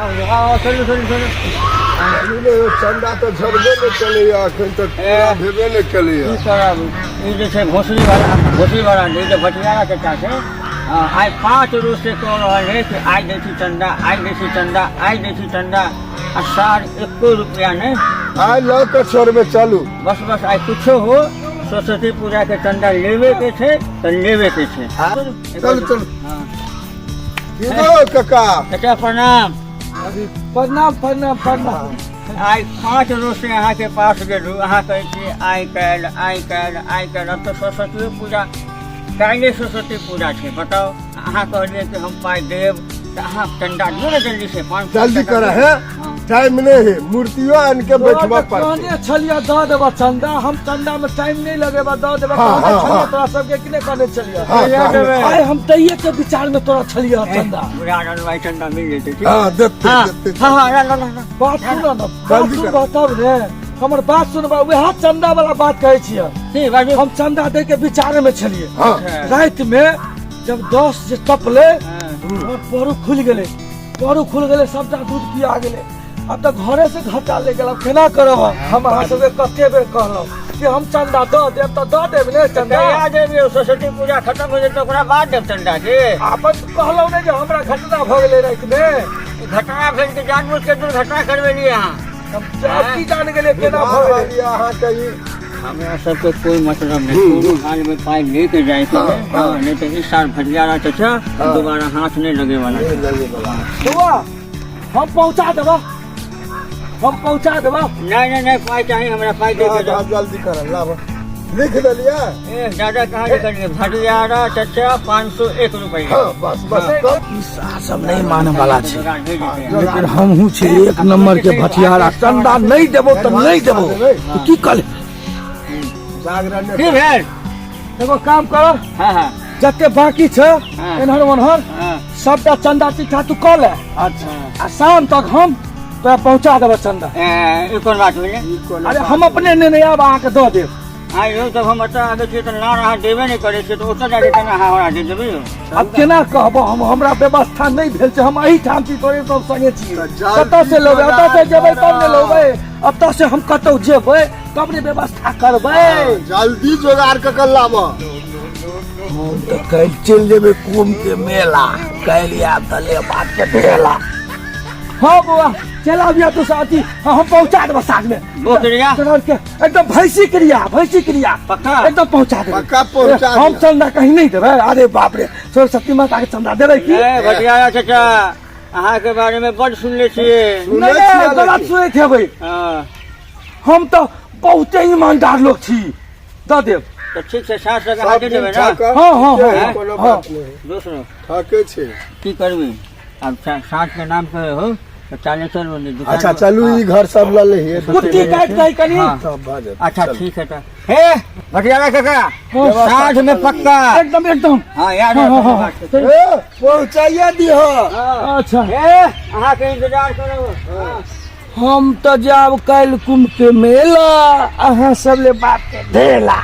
आउ, चलू चलू चलू। चलू ने यौ, चंदा तऽ झरबे नहि केलैया, एखन तक पूरा भेबे नहि केलैया। की करब, ई जे छै भोसड़ी वाला, भोसड़ी वाला नहि जे भटियारा चचा छै। हँ, आइ 5 रोज से कह रहल है कि आइ दै छी चंदा, आइ दै छी चंदा, आइ दै छी चंदा, आ सार एको रुपया नहि। आइ लऽ कऽ छोड़बै, चलू। बस बस, आइ कुछो हो, सरस्वती पूजा के चंदा लेबे के छै तऽ लेबे के छै। चलू चलू। हँ। की गो काका? चाचा प्रणाम। प्रणाम प्रणाम प्रणाम। आइ 5 रोज से अहाँके पास गेलहुँ, अहाँ कहै छी आइ काल्हि, आइ काल्हि, आइ काल्हि। अब तऽ सरस्वती पूजा काल्हि सरस्वती पूजा छै, बताउ। अहाँ कहलियै कि हम पाइ देब, तऽ अहाँ चंदा दियौ ने जल्दी से, 500 जल्दी टका कर दियौ। है। हँ। टाइम नहीं है, मूर्तियों आन के बैठबा पड़तै। कहने छलियै दऽ देबऽ चंदा, हम चंदा में टाइम नहीं लगेबा, दऽ देबऽ। हाँ, कहने हाँ, छलियै हाँ। तोरा सबके कि नहि कहने छलियै? हाँ, कहिया कहने। देबै? आइ हम दैये के विचार में तोरा छलियै चंदा। बुढ़ा भाई चंदा मिल जेतै, ठीक? हाँ, देते। हाँ। देते। हाँ हाँ, ला, ला, ला, ला। बात सुन ने, बात जल्दी सुनबह कर। तब ने हमर बात सुनबह। वएह चंदा वाला बात कहै छियै। की बाजू? हम चंदा दै के विचार में छलियै। हाँ। राति में जब 10 जे टपले, हमर परू खुलि गेलै, परू खुलि गेलै, सबटा दूध पिया गेलै। आब तऽ घरे से घाटा ले गेल, आब केना करब हम? हम अहाँ सबके कते बेर कहलहुँ कि हम चंदा दऽ देब तऽ दऽ देब ने चंदा। कहिया देब यौ? सरस्वती पूजा खत्म हो जेतै ओकरा बाद देब चंदा के? अपन कहलहुँ ने जे हमरा घटना भऽ गेलै रातिमे। ई घटना भेल कि जानबूझ के दुर्घटना करबेलियै अहाँ? हम आब की जान गेलियै केना भऽ गेलै। अहाँके ई हमरा सबके कोई मतलब नहीं, कोनो हाल में पाई लेके जाए के है। हाँ, नहीं तो इस साल भटियारा चचा दोबारा हाथ नहीं लगे वाला। नहीं लगे वाला। बौआ, हम पहुँचा देबा, हम पहुँचा देबा। नहीं नहीं नहीं, पाई चाहिए हमरा, पाई दे के जाओ। जल्दी कर, लाब, लिख देलियै। ए दादा, कहाँ निकलिए? भटियारा चचा 501 रुपया। हाँ, बस बस कम। ई सब नहीं माने वाला छै, जुगाड़ भेज देते हैं। लेकिन हमहूँ छी एक नंबर के भटियारा। चंदा नहीं देबो तऽ नहीं देबो, तऽ की कल जागरण। की भेल? एगो काम कर। हाँ हाँ। जते बाकी छै एन्हर ओन्हर, सबटा चंदा चिट्ठा तू कऽ ले। अच्छा। आ शाम तक हम तोरा पहुँचा देबो चंदा। ए, ई कोन बात भेलै? अरे हम अपने नेने आयब, अहाँके दऽ देब। आइ यौ, जब हम एतऽ आबै छियै तऽ नार अहाँ देबे नहि करै छियै, तऽ ओतऽ जाके केना अहाँ हमरा दे देबै यौ? आब केना कहबो हम? हमरा व्यवस्था नहीं भेल छै, हम एहिठाम छी, तोरे सब संगे छी। तऽ जल्दी कतऽ से लेबै? एतऽ से जेबै तब ने करा। लेबै। एतऽ से हम कतौ जेबै तब ने व्यवस्था करबै। जल्दी जोगाड़ कऽ के लाब। हम तऽ काल्हि चलि जेबै कुंभ के मेला, काल्हि आयब तऽ ले बात के ढेला। हाँ बौआ, चल आबिया तू साथी। हाँ, हम पहुंचा देबो साँझ में। बोकरिया? तोरा के एकदम भैंसी क्रिया, भैंसी क्रिया। पक्का? एकदम पहुंचा देबै। पक्का पहुंचा हम दिया। चंदा कहीं नहीं देबै। अरे बाप रे, सरस्वती माता के चंदा देबै की? ए भटियारा चचा, अहाँके बारे में बड सुनले छियै। सुनै नहीं छियै नहीं, गलत लेकिन। सुनैत हेबै। हँ। हम तऽ बहुते ईमानदार लोग छी, दऽ देब। तऽ ठीक छै, साँझ तक अहाँ सब दे दिन देबै ने? ठकऽ। हाँ, हाँ, ठीके है, हाँ, कोनो हाँ। बात नहीं। दोसरो ठके छै। की करबै आब? साँझ के नाम पे हो तऽ चाले चलू ने दुकान अच्छा पर। चलू, ई घर सब लऽ लहिए। कुट्टी काटि दै कनी। हाँ। तब भऽ जेतै। अच्छा। चलू। ठीक है तऽ हे भटियारा काका, साँझ में पक्का। एकदम एकदम। हाँ, याद हाँ, हाँ, राखब हाँ। बात के। ए, पहुँचाइए दिह। हाँ। अच्छा। हे, अहाँके इंतजार करब। हाँ। हम तऽ जायब काल्हि कुंभ के मेला, अहाँ सब ले बात के ढेला।